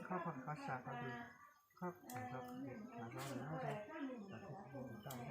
Khab khoom khab sa khab dib, khab khoom khab dib, khab khoom khab sa.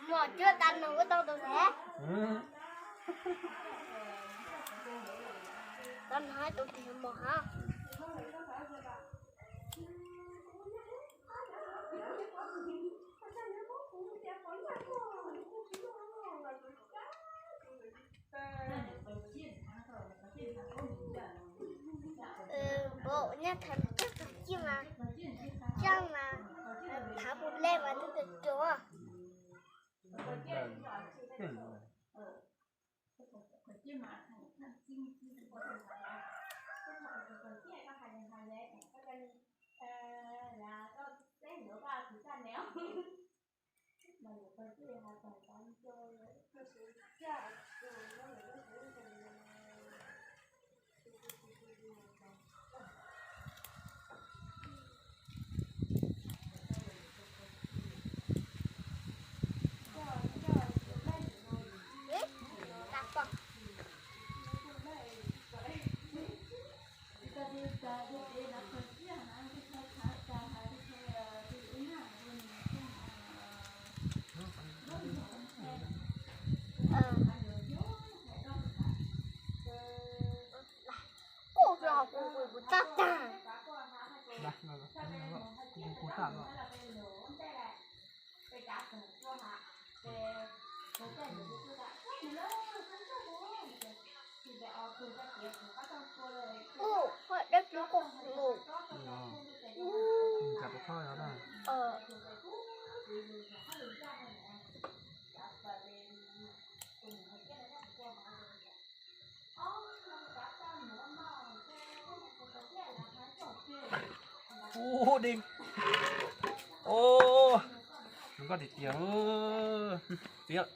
Mos cuab tas nws ua tau tus ntawd. Tau nws tus tis mos hab. Npam nyaj thav coj tag kij mas, coj mas thav puas le mas twb tau cuag. Kuv txaj tag. Ub, dab tsi kuj mus. Ub, dej. Ub, zoo nkauj tiag tiag. Txiv.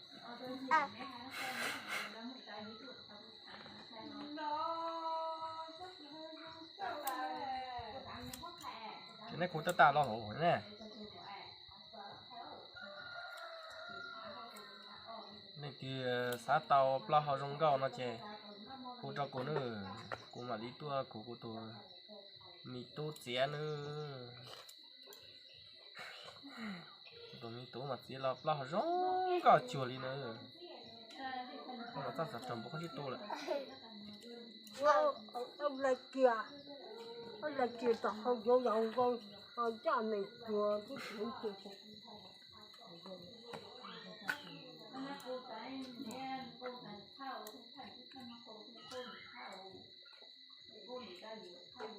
Ces nej kuv tab tas los lawm ne. Nej twb xav tau plaub hau zoo nkauj no ces hu rau kuv nawb, kuv mam li tuaj kuv kuv tus me tub txiav nawb. Kuv tus me tub mas txiav los plaub hau zoo nkauj cuag li nawb. Koj los txaj xav raug npua qab tsib tu lawm. Lais kiag, lais kiag tom hau yuav yau nkauj, coj neeg tuag tib tug ces.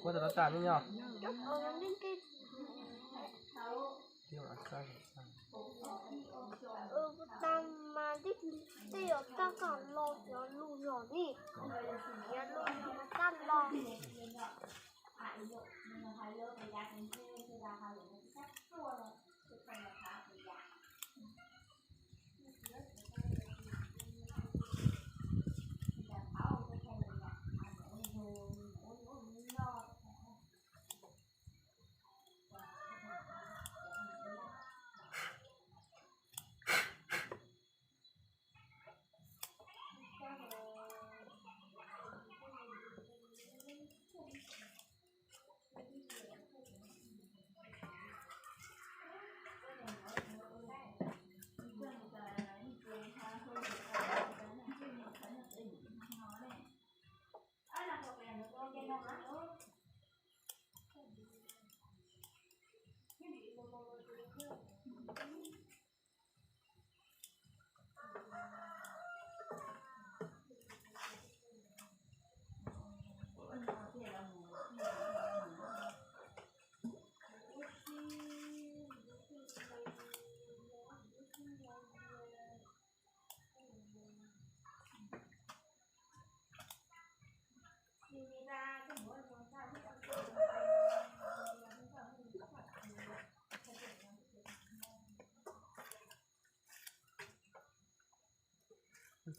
Kuv tab tas ne yog. Tau mas, tej yog txaj koj los cov lus zog ne, cov lus zog mas txaj los.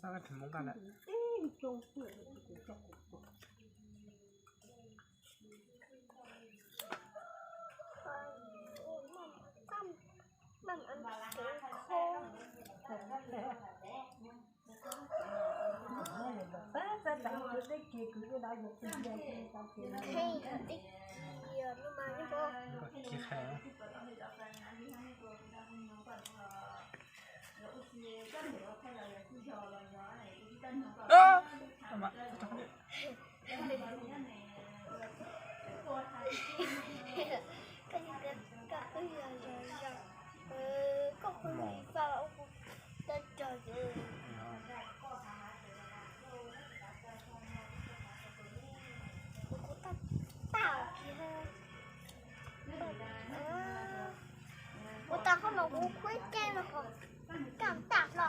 Tag pem Hmoob nqa lawm. Kuv tau qhov no kuv kuj ib ce no ho kaj tag hlo.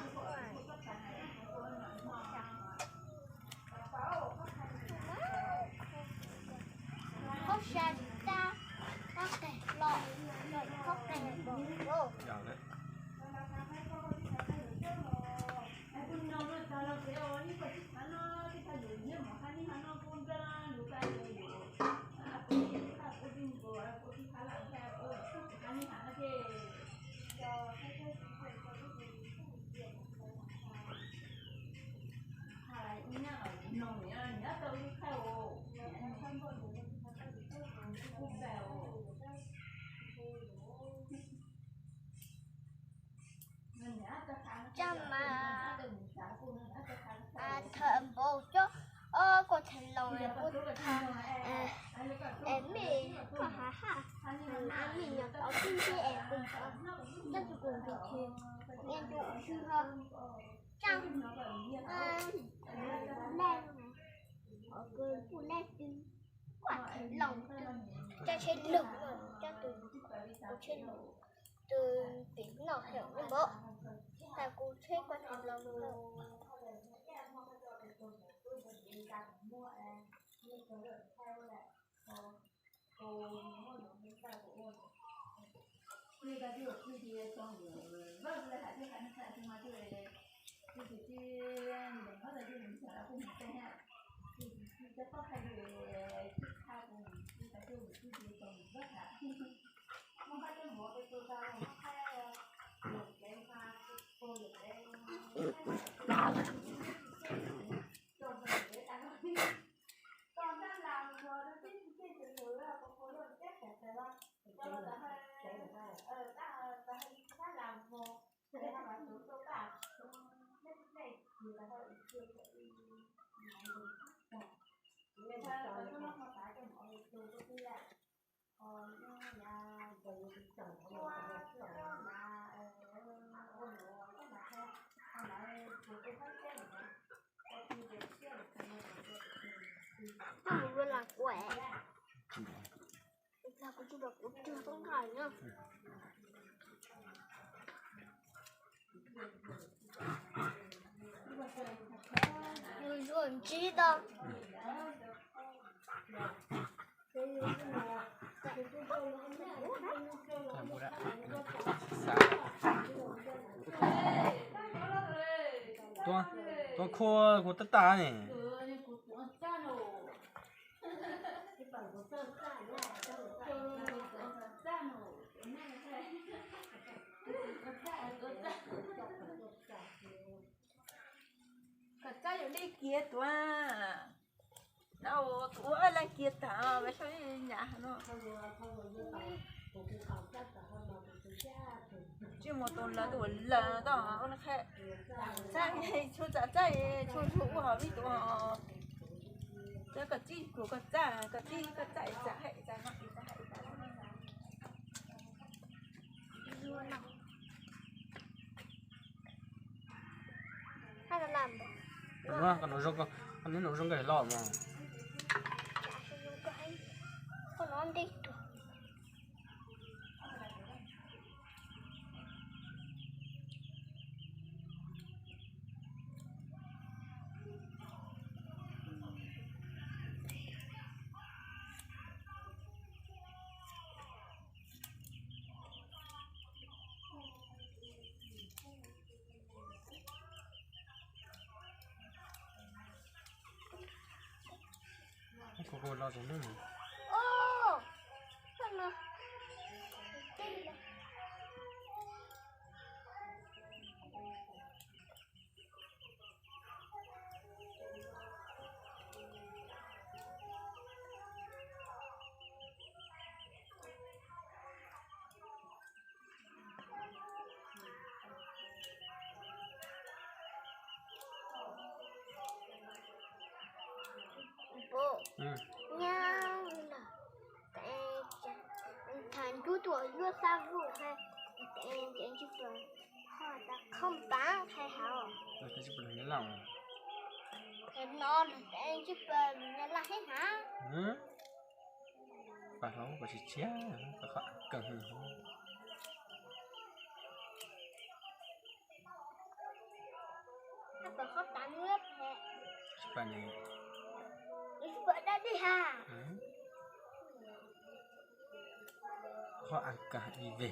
Qhov xya tsis tag, qhov qeg hlo, qhov qeg hlo. Coj mas, thawm npaum coj, o, kuv them los kuv tham es mej koj ha ha, mej nyob tau tib nti es kuv coj tus kuv nti ces nqe ntu ua xwb ho. Coj lej, kuv lej twg, kuv them los twg, coj tsheb lug, coj tus kuv tsheb lug, tus pem noj heev li npaum, tas kuv tsheb kuv them los. Tau mus ua las kuam, kuv tsis los kuv tug tub nqaij na. Zuag ntsib tau. Tuaj, tuaj khuaj kuv tab tag ne. Kom txaj yuav li kiag tuaj. No, tus ua laj kiag tas, me sab nyam no. Tsis mus tus lawv tus lawv tau ua qheb. Txaj, tshua txaj, tshua tshua ua hauv li tus ho. Txaj kom txij kuv kom txaj, kom txij kom txaj, txaj hais txaj no, txaj hais txaj no. Koj nov zoo, koj nov zoo nkauj los mas. Los zoo no. Nyob los, thaum ntub tuaj yuav xab vum, tseem tsis pom, ho tas qhov npav qhia hauv. Tsis pom lus Nyab Laj. No tseem tsis pom lus Nyab Laj thiab hab. Pab hlob koj tsis tshiab, koj qhov kawg. Pom qhov tav nws phem. Tsis pom ne. Tsis pom dab dib ha. Qhov a kag i ve.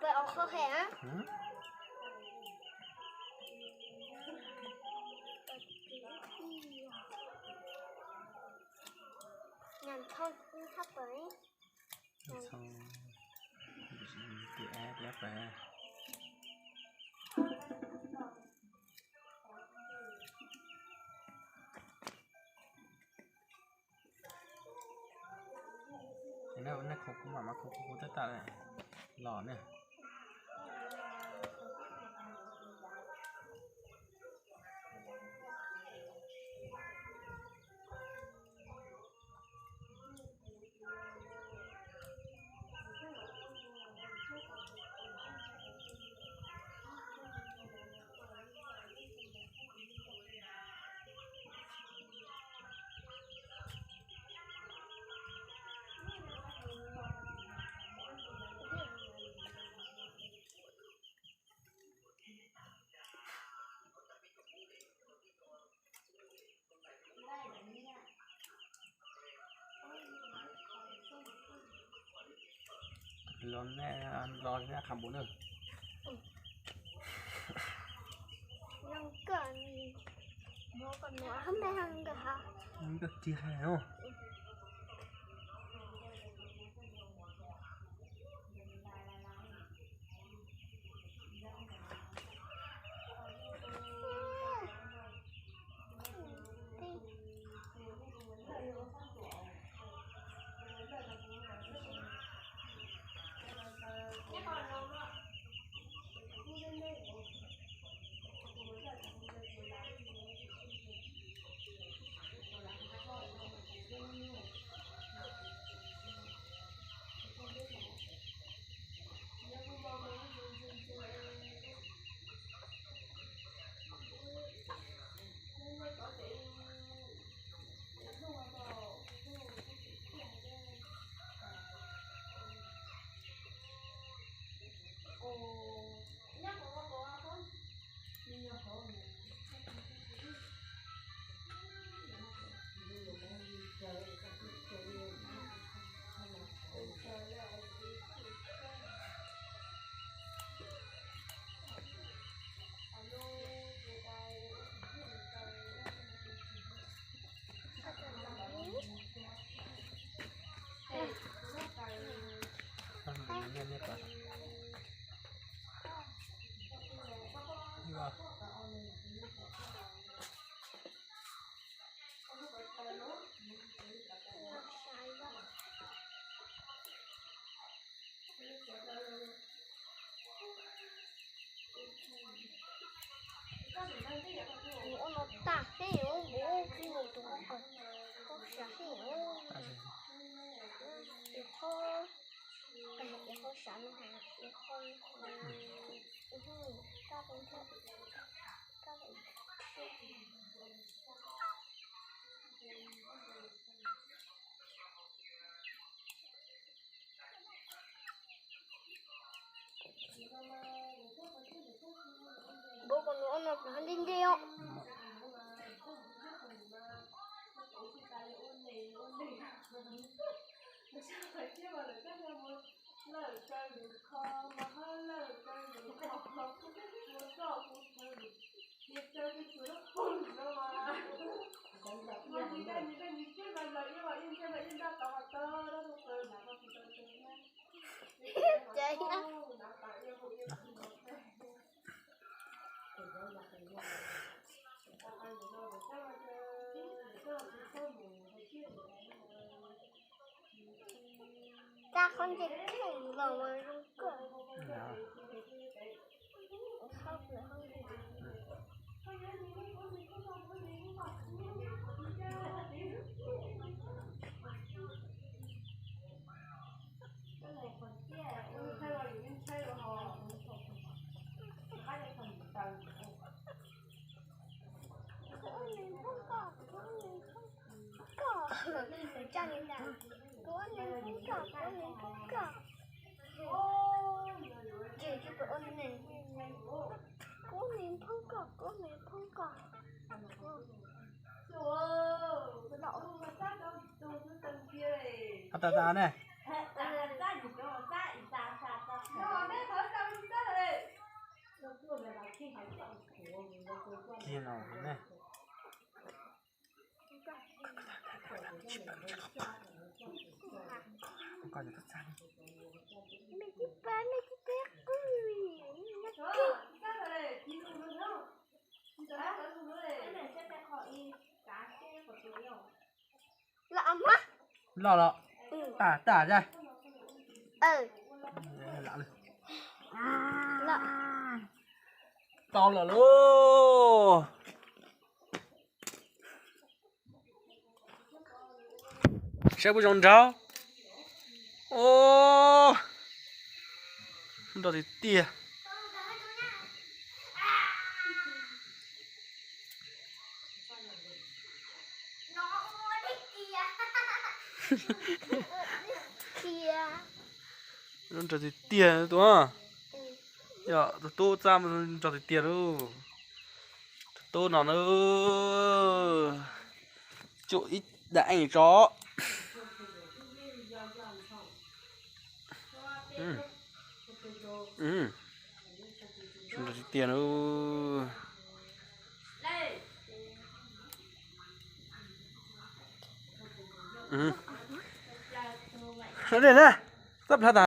Pom qhov qhia. Nyam thau hab pom. Thau tias tias pom. Nej khoov kuv mam mam khoov kuv tab tom los ne. Los nej los nej qhab npum na. Nkawd tiag hos. Nws ua no tag xwb, nws ua npaum li tus qhov, qhov sav xwb, nws ua, nws qhov, nws qhov sav no hais, nws qhov, nws qhov, nws qhov, nws qhov, nws qhov, nws qhov. Npaum ko nws ua no nws ntej ntej os. Txaj qhov ntse kheej los ua zoo kawg. Tab tab ne. Kiag no ne. Loj los. Tag tag. Tau lawm lauj. Saib puas zoo nraug. Nraug tiag tiag. Nraug tiag tiag tus. Yog tus tub txaj nraug tiag tiag lauj. Tus tub no na, cuam ib dam eej tso. Nraug tiag tiag na. Sawv daws na, txaj plhav tas.